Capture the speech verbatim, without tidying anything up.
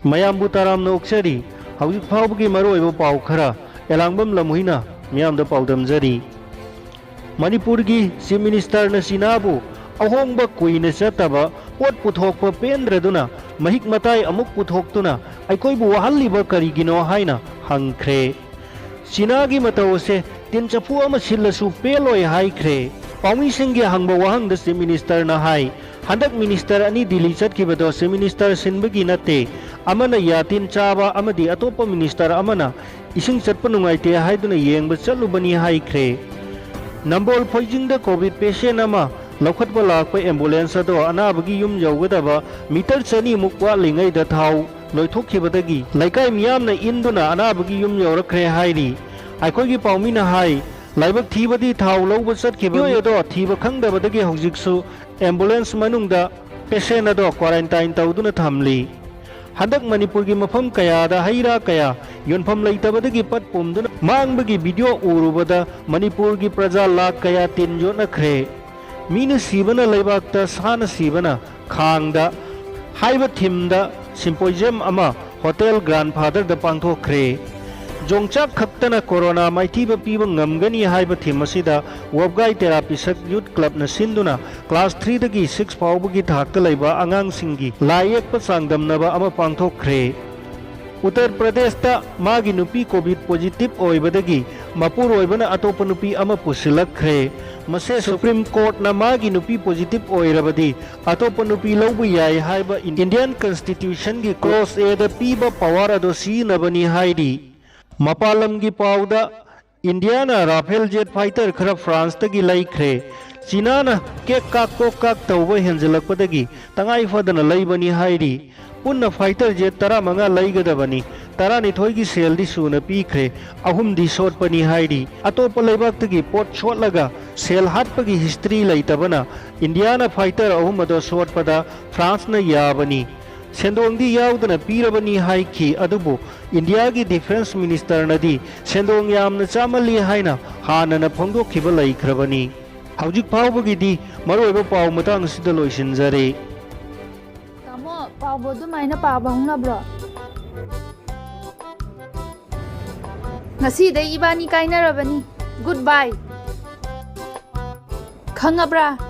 ꯃꯌꯥꯝꯕꯨ ꯇꯔꯥꯝꯅ ꯑꯣꯛꯆꯔꯤ꯫ ꯍꯧꯖꯤꯛ ꯐꯥꯎꯕꯒꯤ ꯃꯔꯨꯑꯣꯏꯕ ꯄꯥꯎ ꯈꯔ ꯑꯦꯂꯥꯡꯕꯝ ꯂꯝꯍꯨꯏꯅ ꯃꯤꯌꯥꯝꯗ ꯄꯥꯎꯗꯝꯖꯔꯤ꯫ ꯃꯅꯤꯄꯨꯔꯒꯤ Chief Ministerꯅ ꯆꯤꯅꯥꯕꯨ ꯑꯍꯣꯡꯕ ꯀꯨꯏꯅ ꯆꯠꯇꯕ ꯄꯣꯠ ꯄꯨꯊꯣꯛꯄ ꯄꯦꯟꯗ꯭ꯔꯗꯨꯅ ꯃꯍꯤꯛ ꯃꯇꯥꯏ ꯑꯃꯨꯛ ꯄꯨꯊꯣꯛꯇꯨꯅ ꯑꯩꯈꯣꯏꯕꯨ ꯋꯥꯍꯜꯂꯤꯕ ꯀꯔꯤꯒꯤꯅꯣ ꯍꯥꯏꯅ ꯍꯪꯈ꯭ꯔꯦ꯫ ꯆꯤꯅꯥꯒꯤ ꯃꯇꯧ ꯑꯁꯦ ꯇꯤꯟ ꯆꯐꯨ ꯑꯃ ꯁꯤꯜꯂꯁꯨ ꯄꯦꯜꯂꯣꯏ ꯍꯥꯏꯈ꯭ꯔꯦ꯫ ꯄꯥꯎꯃꯤꯁꯤꯡꯒꯤ ꯍꯪꯕ ꯋꯥꯍꯪꯗ Chief Ministerꯅ ꯍꯥꯏ, ꯍꯟꯗꯛ Minister ꯑꯅꯤ ꯗꯤꯜꯂꯤ ꯆꯠꯈꯤꯕꯗꯣ Chief Minister ꯁꯤꯟꯕꯒꯤ ꯅꯠꯇꯦ, ꯑꯃꯅ ꯌꯥꯇꯤꯟ ꯆꯥꯕ ꯑꯃꯗꯤ ꯑꯇꯣꯞꯄ Minister ꯑꯃꯅ ꯏꯁꯤꯡ ꯆꯠꯄ ꯅꯨꯡꯉꯥꯏꯇꯦ ꯍꯥꯏꯗꯨꯅ ꯌꯦꯡꯕ ꯆꯠꯂꯨꯕꯅꯤ ꯍꯥꯏꯈ꯭ꯔꯦ꯫ ꯅꯝꯕꯣꯜ ꯐꯣꯏꯖꯤꯡꯗ COVID patient ꯑꯃ ꯂꯧꯈꯠꯄ ꯂꯥꯛꯄ ambulance ꯑꯗꯣ ꯑꯅꯥꯕꯒꯤ ꯌꯨꯝ ꯌꯧꯒꯗꯕ meter ꯆꯅꯤꯃꯨꯛ ꯋꯥꯠꯂꯤꯉꯩꯗ ꯊꯥꯎ ꯂꯣꯏꯊꯣꯛꯈꯤꯕꯗꯒꯤ ꯂꯩꯀꯥꯏ ꯃꯤꯌꯥꯝꯅ ꯏꯟꯗꯨꯅ ꯑꯅꯥꯕꯒꯤ ꯌꯨꯝ ꯌꯧꯔꯛꯈ꯭ꯔꯦ ꯍꯥꯏꯔꯤ꯫ ꯑꯩꯈꯣꯏꯒꯤ ꯄꯥꯎꯃꯤꯅ ꯍꯥꯏ, ꯂꯥꯏꯕꯛ ꯊꯤꯕꯗꯤ ꯊꯥꯎ ꯂꯧꯕ ꯆꯠꯈꯤꯕ ꯃꯤꯑꯣꯏ ꯑꯗꯣ ꯊꯤꯕ ꯈꯪꯗꯕꯗꯒꯤ ꯍꯧꯖꯤꯛꯁꯨ ambulance ꯃꯅꯨꯡꯗ patient ꯑꯗꯣ quarantine ꯇꯧꯗꯨꯅ ꯊꯝꯂꯤ꯫ ꯍꯟꯗꯛ ꯃꯅꯤꯄꯨꯔꯒꯤ ꯃꯐꯝ ꯀꯌꯥꯗ ꯍꯩ ꯔꯥ ꯀꯌꯥ ꯌꯣꯟꯐꯝ ꯂꯩꯇꯕꯗꯒꯤ ꯄꯠ ꯄꯨꯝꯗꯨꯅ ꯃꯥꯡꯕꯒꯤ video ꯎꯔꯨꯕꯗ ꯃꯅꯤꯄꯨꯔꯒꯤ ꯄ꯭ꯔꯖꯥ ꯂꯥꯈ ꯀꯌꯥ ꯇꯤꯟ ꯌꯣꯠꯅꯈ꯭ꯔꯦ꯫ ꯃꯤꯅ ꯁꯤꯕꯅ ꯂꯩꯕꯥꯛꯇ, ꯁꯥꯅ ꯁꯤꯕꯅ ꯈꯥꯡꯗ ꯍꯥꯏꯕ themeꯗ symposium ꯑꯃ Hotel Grandfatherꯗ ꯄꯥꯡꯊꯣꯛꯈ꯭ꯔꯦ꯫ ꯌꯣꯡꯆꯥꯛ ꯈꯛꯇꯅ corona ꯃꯥꯏꯊꯤꯕ ꯄꯤꯕ ꯉꯝꯒꯅꯤ ꯍꯥꯏꯕ theme ꯑꯁꯤꯗ ꯋꯥꯕꯒꯥꯏ ꯇꯦꯔꯥ ꯄꯤꯁꯛ Youth Clubꯅ ꯁꯤꯟꯗꯨꯅ class threeꯗꯒꯤ six ꯐꯥꯎꯕꯒꯤ ꯊꯥꯛꯇ ꯂꯩꯕ ꯑꯉꯥꯡꯁꯤꯡꯒꯤ ꯂꯥꯏ ꯌꯦꯛꯄ ꯆꯥꯡꯗꯝꯅꯕ ꯑꯃ ꯄꯥꯡꯊꯣꯛꯈ꯭ꯔꯦ꯫ ꯎꯠꯇꯔ ꯄ꯭ꯔꯗꯦꯁꯇ ꯃꯥꯒꯤ ꯅꯨꯄꯤ COVID positive ꯑꯣꯏꯕꯗꯒꯤ ꯃꯄꯨꯔꯣꯏꯕꯅ ꯑꯇꯣꯞꯄ ꯅꯨꯄꯤ ꯑꯃ ꯄꯨꯁꯤꯜꯂꯛꯈ꯭ꯔꯦ꯫ ꯃꯁꯦ Supreme Courtꯅ ꯃꯥꯒꯤ ꯅꯨꯄꯤ positive ꯑꯣꯏꯔꯕꯗꯤ ꯑꯇꯣꯞꯄ ꯅꯨꯄꯤ ꯂꯧꯕ ꯌꯥꯏ ꯍꯥꯏꯕ Indian Constitutionꯒꯤ clause Aꯗ ꯄꯤꯕ power ꯑꯗꯨ ꯁꯤꯖꯤꯟꯅꯕꯅꯤ ꯍꯥꯏꯔꯤ꯫ ꯃꯄꯥꯟ ꯂꯝꯒꯤ ꯄꯥꯎꯗ, ꯏꯟꯗꯤꯌꯥꯅ Rafale jet fighter ꯈꯔ ꯐ꯭ꯔꯥꯟꯁꯇꯒꯤ ꯂꯩꯈ꯭ꯔꯦ꯫ ꯆꯤꯅꯥꯅ ꯀꯦꯛ ꯀꯥꯛ ꯀꯣꯛ ꯀꯥꯛ ꯇꯧꯕ ꯍꯦꯟꯖꯤꯜꯂꯛꯄꯗꯒꯤ ꯇꯉꯥꯏ ꯐꯗꯅ ꯂꯩꯕꯅꯤ ꯍꯥꯏꯔꯤ꯫ ꯄꯨꯟꯅ fighter jet ꯇꯔꯥꯃꯉꯥ ꯂꯩꯒꯗꯕꯅꯤ꯫ ꯇꯔꯥꯅꯤꯊꯣꯏꯒꯤ ꯁꯦꯜꯗꯤ ꯁꯨꯅ ꯄꯤꯈ꯭ꯔꯦ, ꯑꯍꯨꯝꯗꯤ ꯁꯣꯠꯄꯅꯤ ꯍꯥꯏꯔꯤ꯫ ꯑꯇꯣꯞꯄ ꯂꯩꯕꯥꯛꯇꯒꯤ ꯄꯣꯠ ꯁꯣꯠꯂꯒ ꯁꯦꯜ ꯍꯥꯠꯄꯒꯤ history ꯂꯩꯇꯕꯅ ꯏꯟꯗꯤꯌꯥꯅ fighter ꯑꯍꯨꯝ ꯑꯗꯣ ꯁꯣꯠꯄꯗ ꯐ꯭ꯔꯥꯟꯁꯅ ꯌꯥꯕꯅꯤ꯫ ꯁꯦꯟꯗꯣꯡꯗꯤ ꯌꯥꯎꯗꯅ ꯄꯤꯔꯕꯅꯤ ꯍꯥꯏꯈꯤ, ꯑꯗꯨꯕꯨ ꯏꯟꯗꯤꯌꯥꯒꯤ Defence Ministerꯅꯗꯤ ꯁꯦꯟꯗꯣꯡ ꯌꯥꯝꯅ ꯆꯥꯃꯜꯂꯤ ꯍꯥꯏꯅ ꯍꯥꯟꯅꯅ ꯐꯣꯡꯗꯣꯛꯈꯤꯕ ꯂꯩꯈ꯭ꯔꯕꯅꯤ꯫ ꯍꯧꯖꯤꯛ ꯐꯥꯎꯕꯒꯤꯗꯤ ꯃꯔꯨꯑꯣꯏꯕ ꯄꯥꯎ ꯃꯇꯥꯡ ꯑꯁꯤꯗ ꯂꯣꯏꯁꯤꯟꯖꯔꯦ꯫ ꯇꯥꯃꯣ, ꯄꯥꯎꯕꯨ ꯑꯗꯨꯃꯥꯏꯅ ꯄꯥꯕ ꯍꯧꯅꯕ꯭ꯔꯣ? ꯉꯁꯤꯗꯩ ꯏꯕꯥꯅꯤ ꯀꯥꯏꯅꯔꯕꯅꯤ꯫ Goodbye꯫ ꯈꯪꯉꯕ꯭ꯔꯥ?